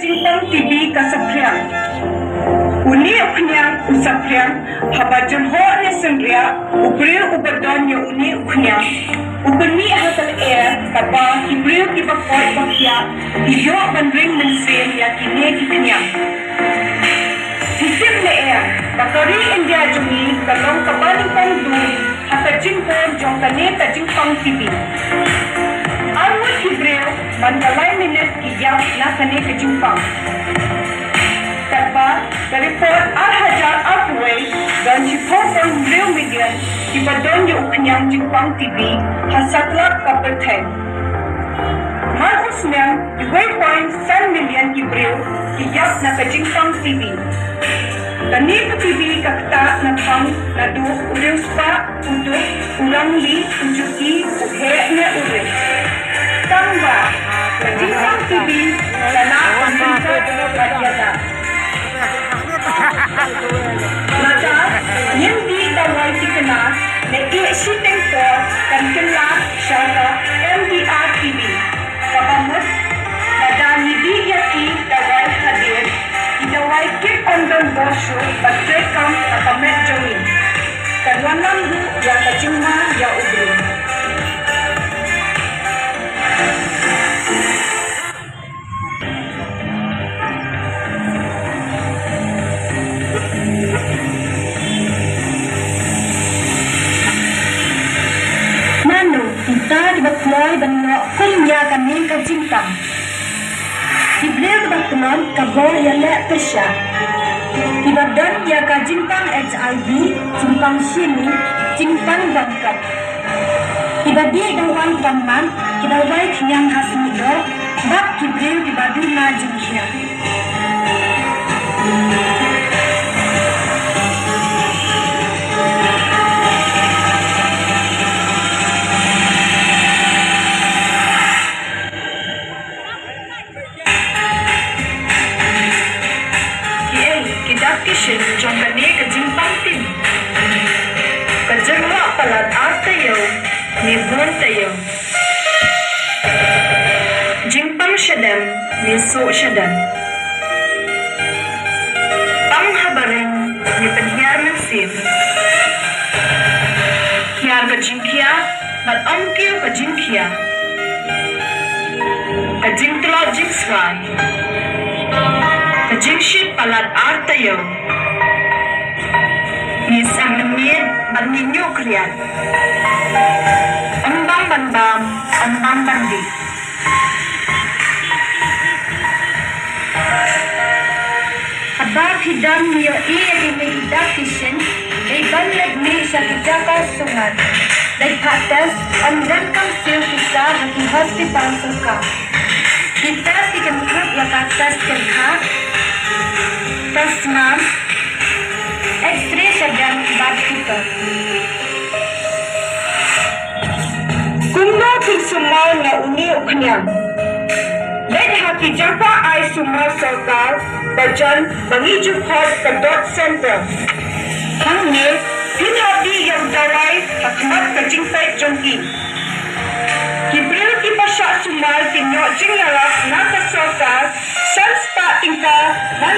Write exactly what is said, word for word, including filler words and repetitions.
Jingpang T B ka saphriang. Une u khñiang u saphriang, haba jyrhoh ne synriah, u briew uba don ïa une u khñiang u pynmih ha ka lyer, kaba ki briew kiba koit ba khiah ki ïoh ban ring mynsiem ïa kine ki khñiang. Phi tip ne em ba ka ri India jong ngi ka long kaba nyngkong dum ha ka jingbor jong kane ka jingpang T B. Arngut ki briew man ka lai minit ki ïap na kane ka jingpang. Katba ka report ar hajar arphew wei, don shiphew point hynriew million kiba don ïa u khñiang jingpang T B ha satlak ka pyrthei. Man u snem, wei point san million ki briew ki ïap na ka jingpang T B. Kane ka T B ka ktah na thong, naduh u riewspah, u duk, u rangli, u juki, u heh ne u rit. Tangba ka jingpang T B ka lah ban pynjah bad ïada. Lada ngim dih dawai thikna ne ïeh shiteng por, kan kylla sha ka M D R T B. Kaba mut, lada ngi dih ïa ki dawai hadien, ki dawai kim don bor shuh ban treikam ha ka met jong ngi. Kan wanlam ruh ïa ka jingma ïa u briew. Mano kita kiba kloi ban ïoh kum ïa kane ka jingpang? Ki briew kiba khlem ka bor ïaleh pyrshah, kiba don ïa ka jingpang H I V, jingpang shini, jingpang bangkap. Kiba dih dawai tangmat, ki dawai khñiang ha snieh doh, bad ki briew kiba duna jingkhia. Kiei ki dak ki shin jong kane ka jingpang T B? Ka jyrhoh palat ar taïew ne bun taïew. Jingpang shadem ne suh shadem. Pang haba ring ne pynhiar mynsiem. Hiar ka jingkhia bad ym kiew ka jingkhia. Ka jingtlot jingswai. Ka jingshit palat ar taïew. Ngi sah mynmiet bad ngi ñiuh khriat. Ym bang ban bam, ym bang ban dih. Haba phi dang ïohi ïa kine ki dak ki shin, dei ban leit mih sha ki jaka sumar. Leit phah test, ym donkam siew pisa ha ki hospital sorkar. Ki test ki kynthup ïa ka test kynthah, test mumps, X-ray shadem bad ki test. Kumno phin sumar na une u khñiang? Leit ha ki jaka ai sumar sorkar ba jan ba ngi ju khot ka DOT Centre. Hangne phin hap dih ïa u dawai ha khmat ka jingpeit jong ki. Ki briew kiba shah sumar kin ïoh jingïarap na ka sorkar san spah tyngka man